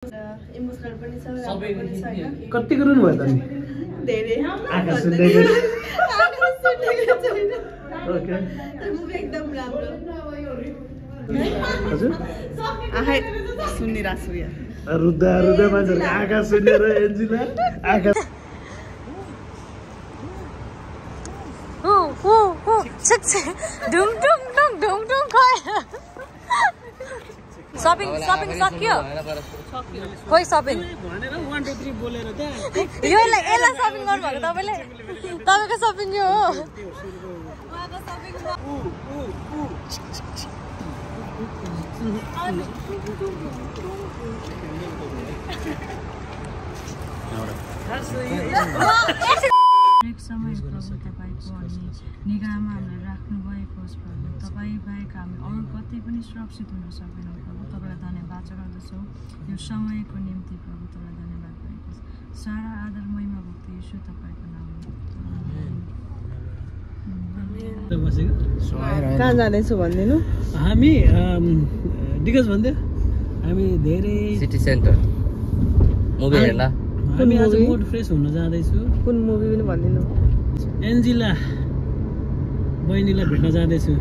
Emotional पनि छ राम्रो पनि छ हैन कति गर्नु भयो त नि धेरै आकाश सुन्दैछ ओके मुभी एकदम राम्रो हजुर आखै सुनिराछु यार रुद्दा रुद्दा मान्छेहरुले आकाश सुनेर एन्जिला आकाश डुम डुम डुम डुम डुम शपिङ सक्यो खोइ शपिङ भनेर 1 2 3 बोलेर त यो यसलाई शपिङ गर्नु भएको तपाईले तपाईको शपिङ यो हो उहाँको शपिङ हरेक समय प्रभु तपाईको अनि निगाहमा हामीलाई राख्नु भएको होस् प्रभु तपाईँ बाहेक हामी अरू कतै पनि सुरक्षित हुन सक्दैनौँ प्रभु तपाईँलाई धन्यवाद चढाउँदछौँ यो समयको निम्ति प्रभु तपाईँलाई धन्यवाद भएको छ सारा आदर महिमा भक्ति येशू तपाईँको नाममा कहाँ जाँदैछु भन्दिनु हामी डिगज भन्दै हामी धेरै सिटी सेन्टर मुभी हेर्न हामी आज मुड फ्रेश हुन जाँदैछु कुन मुभी पनि भन्दिनु एन्जिला बहिनीलाई भेट्न जाँदैछु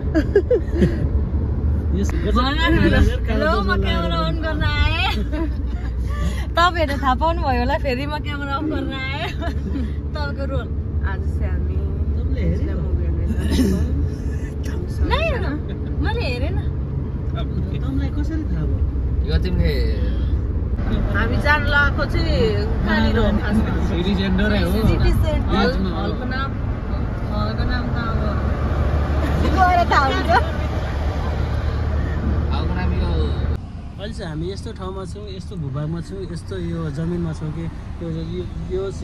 हेलो म क्यामेरा अन गर्न आएँ तपाईहरुले थाहा पाउनु भयो होला फेरि म क्यामेरा अफ गर्न आएँ तपाईको रोल आज चाहिँ हामी मुभी हेर्न मैले हेरेन तपाईलाई कसरी थाहा भयो यो तिमीले हामी जान लागेको चाहिँ कहाँनिर हो खासमा सिटी सेन्टरै हो सिटी सेन्टर हलको नाम त अब गएर थाहा हुन्छ अहिले चाहिँ हामी यस्तो ठाउँमा छौँ यस्तो भूभागमा छौँ यस्तो यो जमिनमा छौँ कि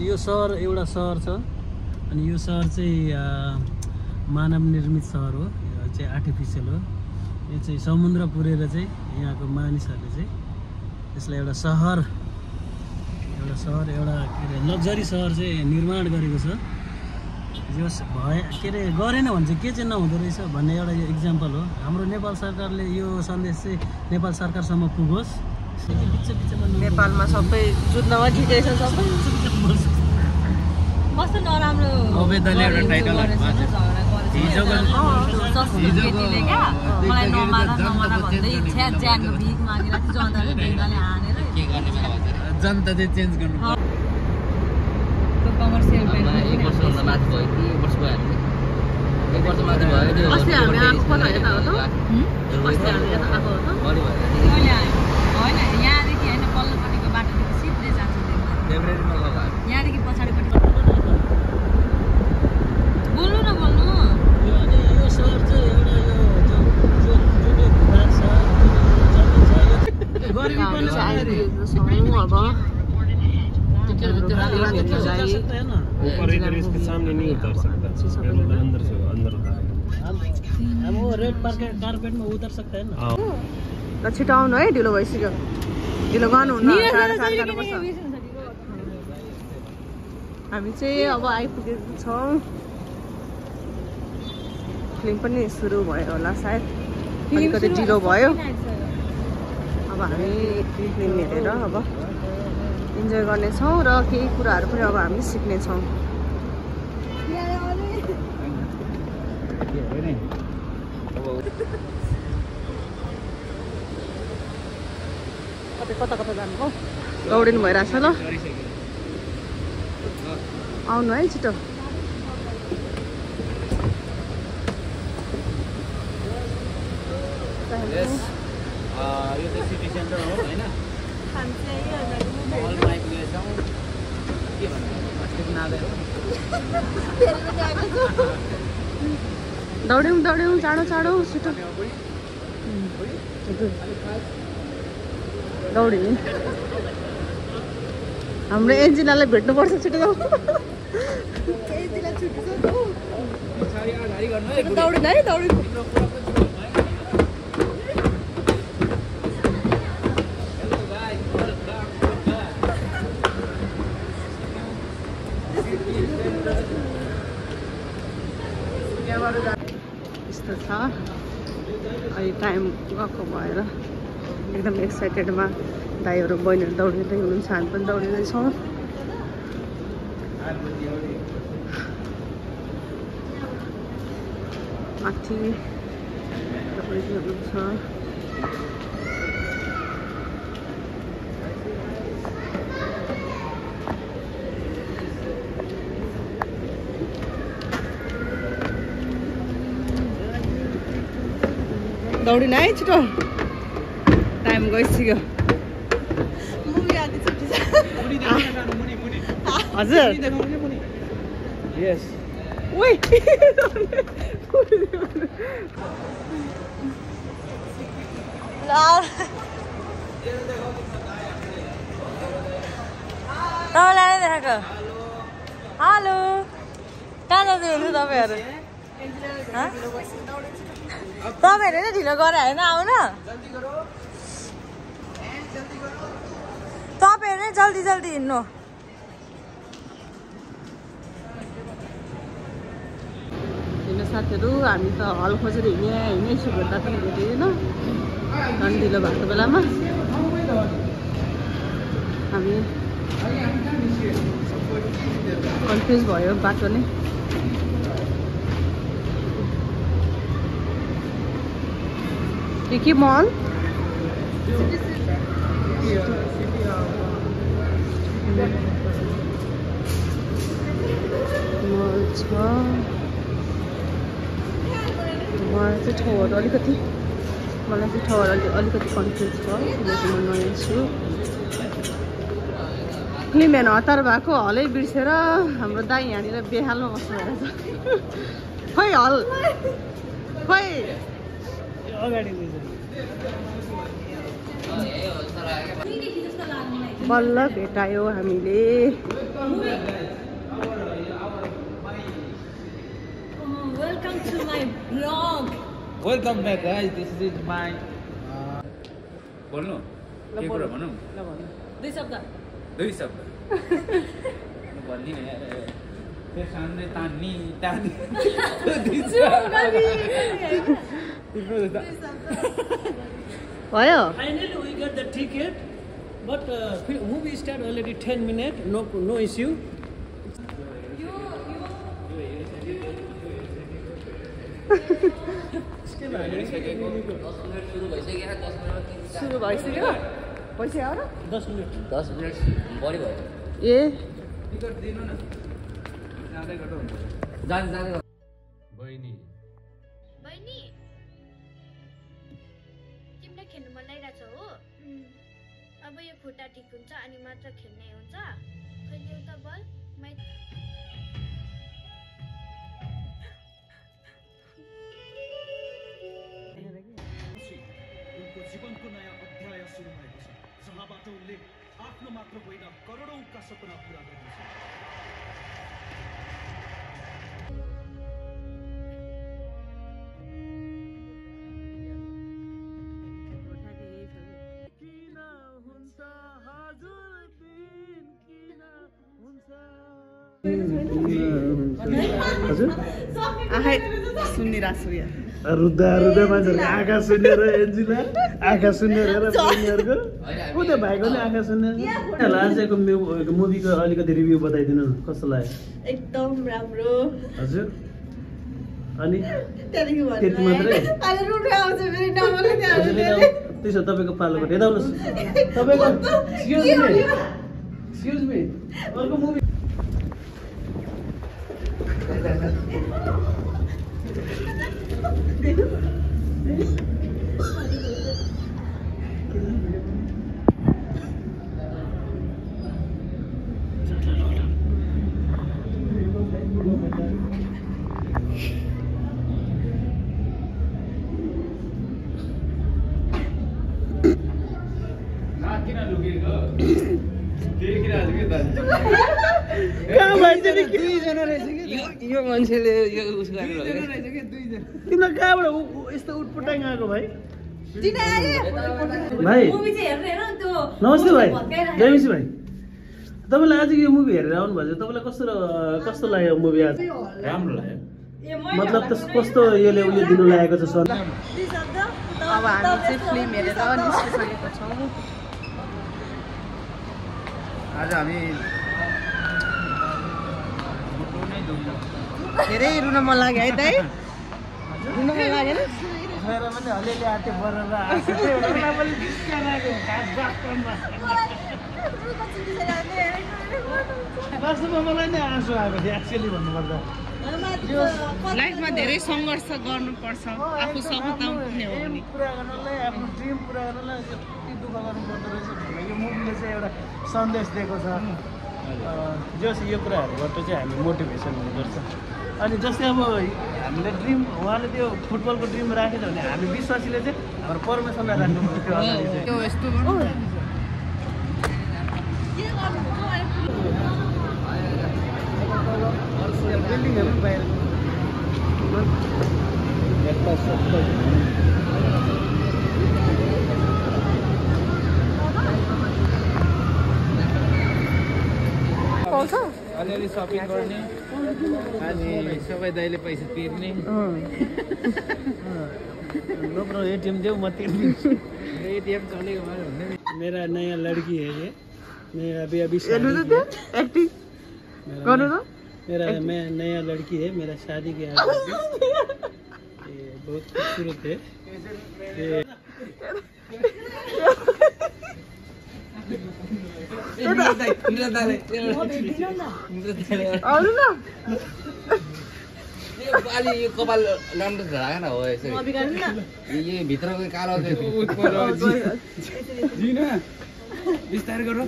यो सहर एउटा सहर छ अनि यो सहर चाहिँ मानव निर्मित सहर हो यो चाहिँ आर्टिफिसियल हो यो चाहिँ समुद्र पुरेर चाहिँ यहाँको मानिसहरूले चाहिँ यसलाई एउटा सहर एउटा के अरे लग्जरी सहर चाहिँ निर्माण गरेको छ यो भए के अरे गरेन भने चाहिँ के चाहिँ नहुँदो रहेछ भन्ने एउटा यो इक्जाम्पल हो हाम्रो नेपाल सरकारले यो सन्देश चाहिँ नेपाल सरकारसम्म पुगोस् नेपालमा सबै जुत्नमा ठिकै छ सबै कस्तो नराम्रो अवेदनले एउटा टाइटल केटीले क्या मलाई नमार भन्दै छ्या ज्यानको भिख मागिरहेको जनताले ढुङ्गाले हानेर के गर्ने बेला जनता चाहिँ चेन्ज गर्नु कमर्सियल एक वर्षभन्दा माथि भयो कि एक वर्ष भयो एक वर्ष माथि भयो त्यो अस्ति हामी आएको पो यता हो त अस्ति हामी यता आएको हो त बढी भयो होइन यहाँदेखि होइन पल्लोपट्टिको बाटोदेखि सिधै जान्छ फेब्रुअरीमा लगायो यहाँदेखि पछाडिपट्टि बोल्नु न बोल्नु यो सहर चाहिँ एउटा यो भूभाग छ गरिबी पनि छ अब ऊपर इधर इसके सामने नहीं उतर सकता अंदर से अंदर अब वो रेड कारपेट में उतर सकता है ना ल छिटो आउनु है ढिलो भइसक्यो ढिलो गर्नुहुन्न जानुपर्छ हामी चाहिँ अब आइपुगेको छौँ फिल्म पनि सुरु भयो होला सायद अलिकति ढिलो भयो अब हामी फिल्म हेरेर अब इन्जोय गर्नेछौँ र केही कुराहरू पनि अब हामी सिक्नेछौँ कता कता जानु हो दौडिनु भइरहेछ ल आउनु है छिटो यो चाहिँ सिटी सेन्टर हो होइन मलमा आइपुगेछौँ के भन्नु दौड्यौँ चाँडो चाँडो छिटो दौड्यौँ हाम्रो एन्जिनालाई भेट्नुपर्छ छिटो दौडिनु है दौडिनु यस्तो छ अहिले टाइम गएको भएर एकदम एक्साइटेडमा दाइहरू बहिनीहरू दौडिँदै हुनुहुन्छ, हामी पनि दौडिँदैछौँ। माथि दौडिँदै हुनुहुन्छ। दौडिन है छिटो, टाइम गइसक्यो। हजुर तपाईँलाई देखाएको। हेलो, कहाँ जाँदैहुनुहुन्छ तपाईँहरू? तपाईँहरू नै ढिलो गरेर होइन, आउन तपाईँहरू नै जल्दी जल्दी हिँड्नु। साथीहरू हामी त हल खोजेर हिँडेछु, भेट्दा पनि भेटिएन। झन् ढिलो भएको बेलामा हामी कन्फ्युज भयो बाटो नै। के मल छ, मलाई चाहिँ ठाउँहरू अलिकति कन्फ्युज छ, किनकि म नयाँ छु। फिल्म हेर्न हतार भएको, हलै बिर्सेर हाम्रो दाइ यहाँनिर बेहालमा बस्नु भएर छ। खै हल खै बल्ल भेटायो हामीले। Welcome to my vlog. Welcome back guys, this is my बोल्नु के कुरा भनौँ? दुई शब्द भन्ने त्यो सामने तान्नी भयो। Finally we got the ticket, but movie start already 10 minutes, no issue. सुरु भइसक्यो, पैसा आएर 10 मिनट बढी भयो। ए टिकट दिनु न, जाँदै गर्दा हुन्छ। जाँदै बहिनी तिमीलाई खेल्नु मन लागिरहेछ हो? अब यो खुट्टा ठिक हुन्छ अनि मात्र खेल्ने हुन्छ। कहिले एउटा बल उनको जीवनको नयाँ अध्याय सुरु भएको छ, जहाँबाट उनले आफ्नो मात्र होइन करोडौंका सपना पूरा गर्नेछ। हजुर आखै सुनिरहेको छु यहाँ। रुद्दा मान्छेहरूको आँखा सुनेर एन्जिला आँखा सुनेर बहिनीहरूको ऊ त्यो भाइको नि आँखा सुनेर। आजको मुभीको अलिकति रिभ्यू बताइदिनु न, कस्तो लाग्यो? एकदम राम्रो। हजुर अनि त्यति मात्रै? त्यसो तपाईँको पालोको हेर्दाउनुहोस् तपाईँको। एक्सक्युज मी अर्को मुभी यो मान्छेले यो उसको तिमीलाई कहाँबाट यस्तो उटपटाङ आएको भाइ? भाइ नमस्ते भाइ, जयमिसी भाइ। तपाईँलाई आज यो मुभी हेरेर आउनु भएको छ, तपाईँलाई कस्तो लाग्यो मुभी आज? राम्रो लाग्यो। मतलब त कस्तो यसले उयो दिनु लागेको छ सर? अब हामी चाहिँ फिल्म हेरेर निस्किसकेको छौँ। आज हामी धेरै रुन मन लाग्यो है दाइ रुन मन लागेन मेरो पनि अलिअलि आँटे बरेर वास्तवमा मलाई नै आँसु आएको थियो एक्चुअली भन्नुपर्दा लाइफमा धेरै सङ्घर्ष गर्नुपर्छ आफू सफलता पुग्ने हो भने पुरा गर्नलाई आफ्नो ड्रिम पुरा गर्नलाई यति दुःख गर्नुपर्दो रहेछ भन्ने यो मुभीले चाहिँ एउटा सन्देश दिएको छ जस यो कुराहरूबाट चाहिँ हामी मोटिभेसन हुनुपर्छ अनि जस्तै अब हामीले ड्रिम उहाँले त्यो फुटबलको ड्रिम राखेछ भने हामी विश्वासीले चाहिँ हाम्रो परमेश्वरलाई राख्नुपर्छ त्यो अगाडि चाहिँ बिल्डिङहरू पनि बाहिर अलिअलि सपिङ गर्ने अनि सबै दाइले पैसा तिर्ने ब्रो एटीएम देऊ म तिर्दिन्छु एटीएम चलेको भन्ने मेरा नयाँ लड़की है ये मेरा अभी अभी एक्टिङ गर्नु न मेरा नया लड़की है मेरा शादी के आज ये बहुत खूबसूरत है ये आउनु न यो कपाल राम्रो राखेन हो यसरी यो भित्रको कालो विस्तार करो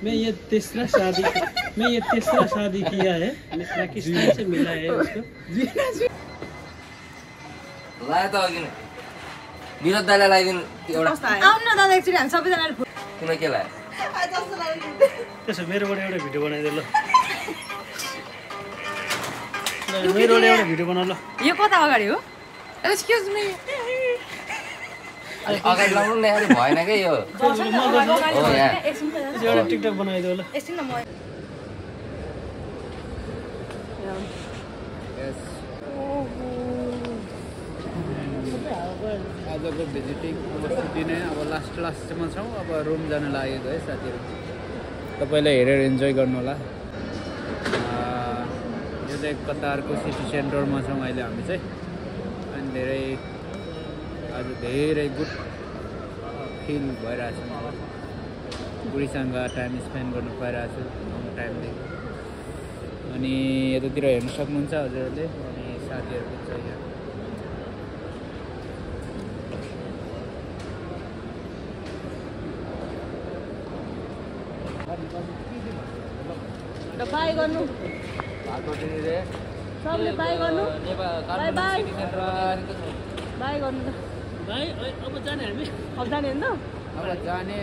मैं ये तीसरा शादी किया है मैं पाकिस्तान से मिला है उसको लायो त अघि विरोध दाइलाई लगाइदिनु एउटा आउनु न दादा एकचोटि हामी सबैजनाले तिमीलाई के लाग्यो त्यसो मेरोबाट एउटा भिडियो बनाइदियो ल मेरोबाट एउटा भिडियो बना ल यो कता अगाडि हो एक्सक्युज मी अगाडि लाउनु न यार भएन के यो हो यार एउटा टिकटक बनाइदियो ल एकछिन न म आजको भिजिटिङ अब छुट्टी नै अब लास्टमा छौँ अब रुम जान लागेको है साथीहरू तपाईँले हेरेर इन्जोय गर्नु होला यो चाहिँ कतारको सिटी सेन्टरमा छौँ अहिले हामी चाहिँ अनि आज धेरै गुड फिल भइरहेछ मलाई बुढीसँग टाइम स्पेन्ड गर्नु पाइरहेको छु लङ टाइमदेखि अनि यतातिर हेर्नु सक्नुहुन्छ हजुरहरूले अनि साथीहरू पनि छ यहाँ बाई गर्नु सबले बाई गर्नु बाई बाई बाई गर्नु भाइ अब जाने हामी अब जाने होइन अब जाने